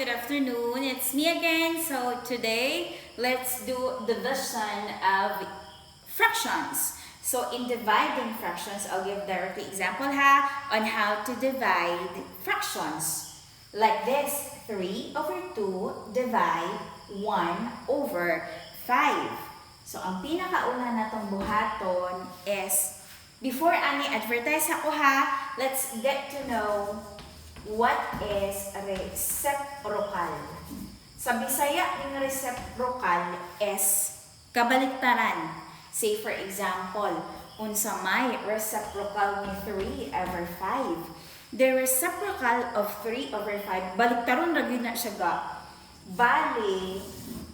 Good afternoon. It's me again. So today, let's do division of fractions. So in dividing fractions, I'll give directly example ha on how to divide fractions. Like this, 3 over 2 divide 1 over 5. So ang pinakauna natong buhaton is, before ani advertise ako ha, let's get to know what is reciprocal. Sa Bisaya, yung reciprocal is kabaliktaran. Say, for example, unsa may reciprocal ni 3 over 5? The reciprocal of 3 over 5, baliktaron ra gyud na siya ga. Bali,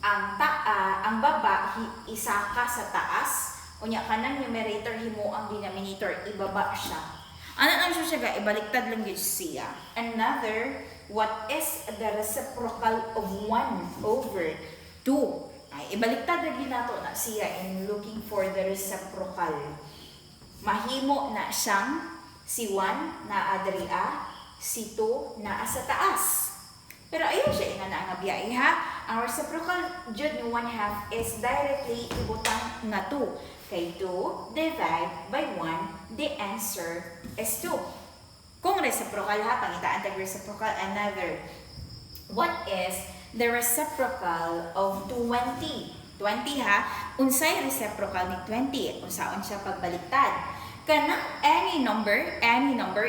ang taa, ang baba, isaka sa taas, unya kanang numerator himo ang denominator, ibaba siya. Ano lang siya ga, ibaliktad lang gyud siya. Another, what is the reciprocal of 1 over 2? Ay, ibaliktad ra gyud nato na siya in looking for the reciprocal. Mahimo na siyang si 1 naa diri a, si 2 naa sa taas. Pero ayaw siya inga na nga biyahe ha. Ang reciprocal jud ni 1 half is directly ibutang nga 2. Kay 2 divide by 1, the answer is 2. Kung reciprocal ha, pangitaan tag reciprocal. Another. What is the reciprocal of 20? 20 ha, unsay reciprocal ni 20? Unsaon siya pagbaliktad? Kanang any number,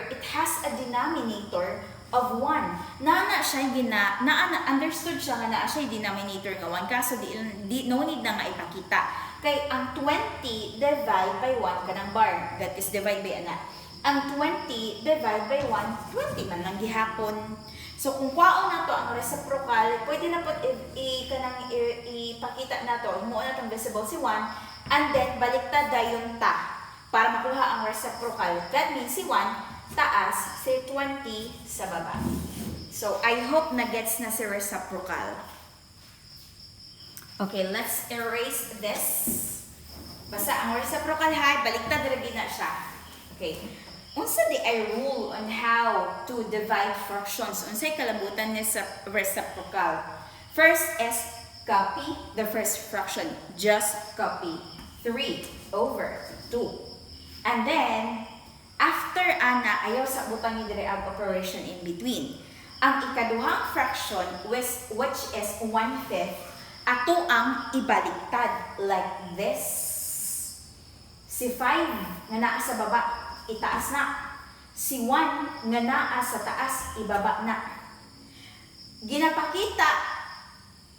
it has a denominator of 1. Naa na siya gina, naa na understood siya nga naa siya denominator nga 1, kaso di no need na nga ipakita. Kay ang 20 divide by 1 kanang bar, that is divide by ana. Ang 20 divide by 1, 20 man lang gihapon. So kung kwaon na to ang reciprocal, pwede na po i kanang ipakita na to, himuon na tong visible si 1 and then baliktad dayon ta para makuha ang reciprocal. That means si 1 taas, si 20 sa baba. So I hope na gets na si reciprocal. Okay, let's erase this. Basta ang reciprocal ha, baliktad ra na siya. Okay. Unsa diay rule on how to divide fractions? Unsay kalambutan ni sa reciprocal? First is copy the first fraction. Just copy 3 over 2. And then, after ana, ayaw sa butang ni diri ang operation in between. Ang ikaduhang fraction, which is 1/5, ato ang ibaliktad like this. Si 5 nga naa sa baba, itaas na. Si 1 nga naa sa taas, ibaba na. Ginapakita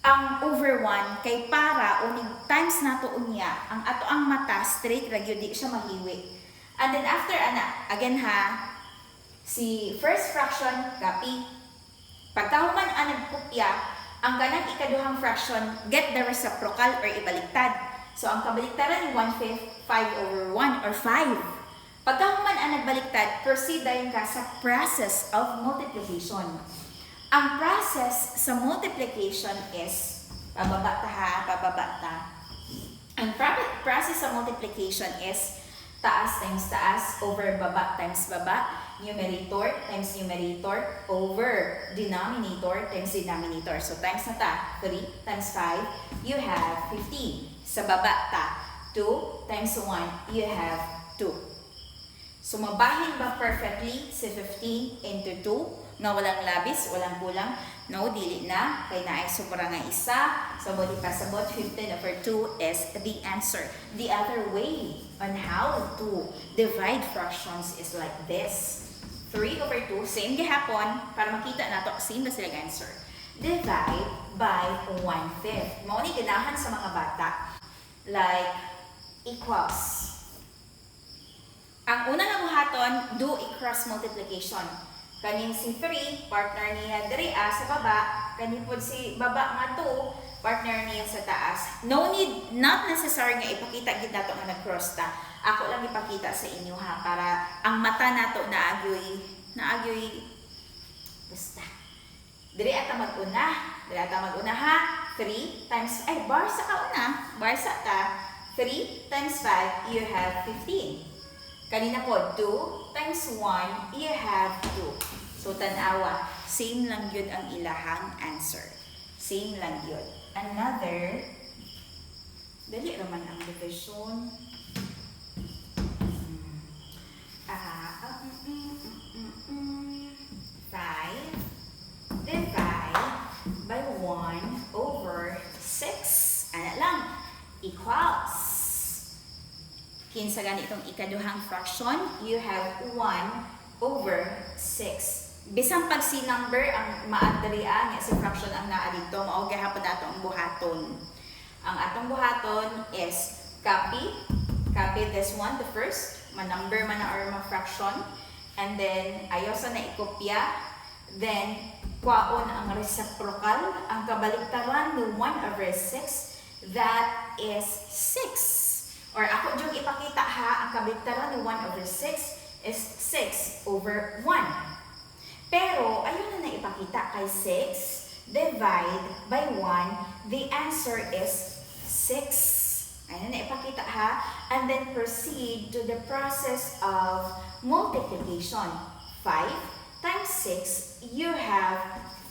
ang over 1 kay para unig times nato unya, ang ato ang mata straight ra gyud, di siya mahiwi. And then after ana, again ha, si first fraction copy. Pagkahuman ang nagkopya, ang kanang ikaduhang fraction, get the reciprocal or ibaliktad. So ang kabaliktaran ni 1/5, 5 over 1 or 5. Pagkahuman ang nagbaliktad, proceed dayon ka sa process of multiplication. Ang process sa multiplication is, pababa ta ha, pababa ta. Ang process sa multiplication is taas times taas over baba times baba, numerator times numerator over denominator times denominator. So times na ta, 3 times 5, you have 15. Sa baba ta, 2 times 1, you have 2. So mabahin ba perfectly si 15 into 2 nga walang labis, walang kulang? No, dili na. Kay naay sobra nga isa. So, mo di pasabot, 15 over 2 is the answer. The other way on how to divide fractions is like this. 3 over 2, same gihapon, para makita nato, same na sila answer. Divide by 1/5. Mao ni ganahan sa mga bata. Like, equals. Ang una nga buhaton, do a cross multiplication. Kaning si 3, partner niya diri ah, sa baba. Kani pod si baba nga 2, partner niya sa taas. No need, not necessary nga ipakita gid nato nga nag-cross ta. Ako lang ipakita sa inyo ha para ang mata nato naagyoy basta. Diri ata mag-una. Diri ata mag-una ha. 3 times, ay, bar sa kauna. Bar sa ta. 3 times 5, you have 15. Kanina po, 2 times 1, you have 2. So, Tanawa, same lang gyud ang ilahang answer. Same lang gyud. Another, dali raman ang division. 5 divide by 1 over 6. Ana lang, equals. Kinsa gani itong ikaduhang fraction, you have 1 over 6. Bisan pag si number ang maad diri nga si fraction ang naa dito, mao gihapon nato ang buhaton. Ang atong buhaton is copy, copy this one, the first, ma-number man na or ma-fraction, and then ayaw sa na ikopya, then kwaon ang reciprocal, ang kabaliktaran ni 1 over 6, that is 6. Or ako yung ipakita ha, ang kabaliktaran ni 1 over 6 is 6 over 1. Pero, ayun na naipakita kay 6 divide by 1, the answer is 6. Ayun na ipakita ha. And then proceed to the process of multiplication. 5 times 6, you have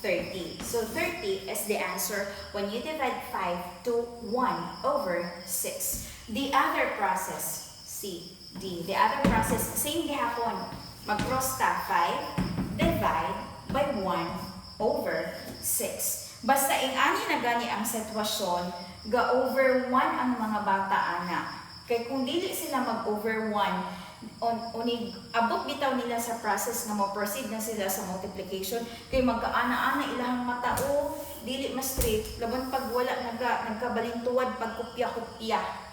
30. So 30 is the answer when you divide 5 to 1 over 6. The other process, C, D. The other process, same gihapon. Mag-cross ta 5 divide by 1 over 6. Basta ing-ani na gani ang sitwasyon, ga over 1 ang mga bata ana. Kay kung dili sila mag over 1, on unig abot bitaw nila sa process nga mo proceed na sila sa multiplication kay magkaana-ana ilahang mata o dili mas straight laban pag wala nagkabalintuwad pag kopya-kopya.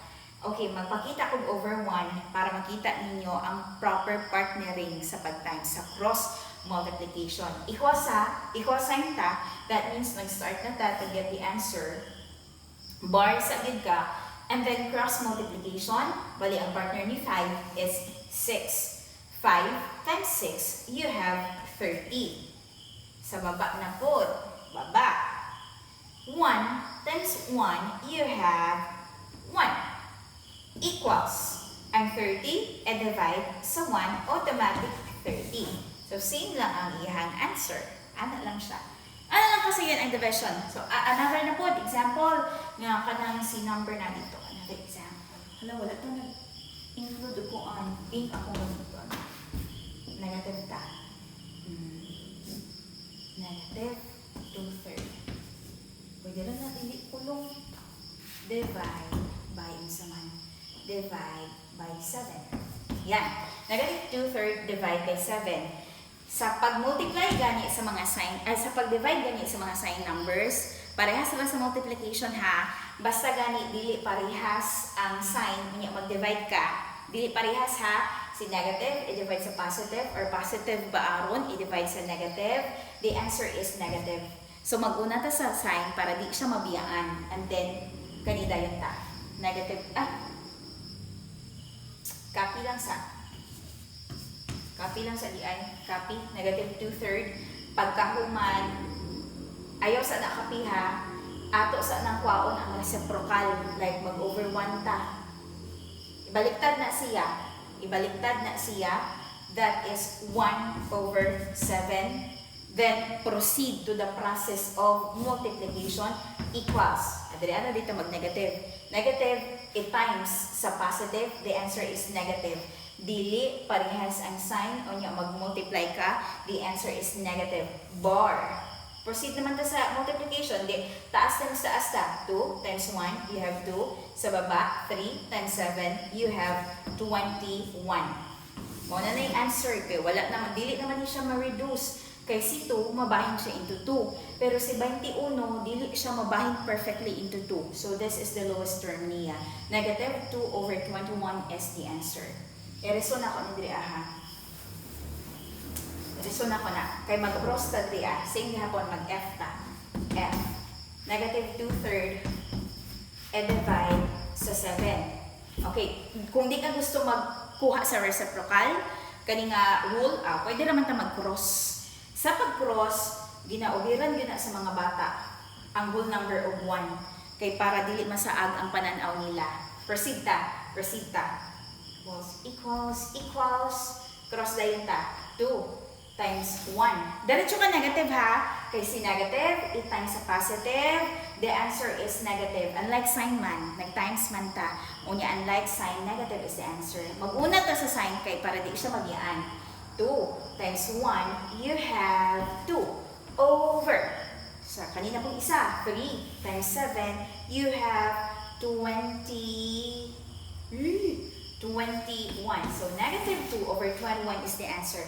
Okay, magpakita kog over 1 para makita ninyo ang proper partnering sa pag-times sa cross multiplication. Equal sa, equal sign ta, that means nag-start na ta to get the answer. Bar sa gid ka, and then cross multiplication, bali ang partner ni 5 is 6. 5 times 6, you have 30. Sa baba na po, baba. 1 times 1, you have 1. Equals. Ang 30, e-divide sa 1, automatic 30. So, same lang ang iyang answer. Ano lang siya. Ano lang kasi yan ang division. So, another na po, example, nga kanang si number na dito. Another example. Hala, wala to nag-include ko on ink ako gamiton. Negative ta. Negative 2/3. Pwede lang natin hindi kulong. Divide by unsa man? Divide by 7. Yan. Negative 2/3 divide by 7. Sa pag-multiply gani sa mga sign, ay, sa pag-divide gani sa mga sign numbers, parehas sila sa multiplication ha. Basta gani dili parehas ang sign unya mag-divide ka. Dili parehas ha. Si negative i-divide sa positive or positive ba aron i-divide sa negative. The answer is negative. So mag-una ta sa sign para di siya mabiyaan and then kanida yun ta. Negative, copy lang sa DI, copy, negative 2/3. Pagkahuman, ayaw sa nakapi ha, ato sa nang kwaon ang reciprocal, like mag over 1 ta. Ibaliktad na siya. Ibaliktad na siya. That is 1 over 7. Then, proceed to the process of multiplication equals. Adri ano dito mag-negative. Negative, i-times sa positive, the answer is negative. Dili parehas ang sign o nya mag-multiply ka, the answer is negative. Bar. Proceed naman ta sa multiplication. Di, taas times taas ta. 2 times 1, you have 2. Sa baba, 3 times 7, you have 21. Mao na yung answer kay wala naman, dili naman ni siya ma-reduce. Kay si 2, mabahin siya into 2. Pero si 21, dili siya mabahin perfectly into 2. So this is the lowest term niya. Negative 2 over 21 is the answer. I-reason ako ni diri ha. I-reason ako na. Kay mag-cross ta diri ah. Same gihapon mag-F ta. F. Negative 2/3 and divide sa 7. Okay, kung di ka gusto magkuha sa reciprocal, kani nga rule, pwede naman ta mag-cross. Sa pag-cross, ginaubiran gyud na sa mga bata ang whole number of 1 kay para dili masaag ang pananaw nila. Proceed ta, proceed ta. Equals, equals, equals, cross dayon ta. 2 Times 1. Diretso ka negative ha. Kay si negative, i-times sa positive, the answer is negative. Unlike sign man, nag-times man ta. Unya, unlike sign, negative is the answer. Mag-una ta sa sign kay para di siya magyaan. 2 times 1, you have 2 over. Sa kanina pong isa, 3 times 7, you have 20, 21. So, negative 2 over 21 is the answer.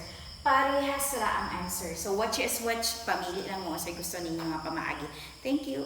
Parehas ra ang answer. So, which is which, pamili lang mo sa gusto ninyo nga pamaagi. Thank you.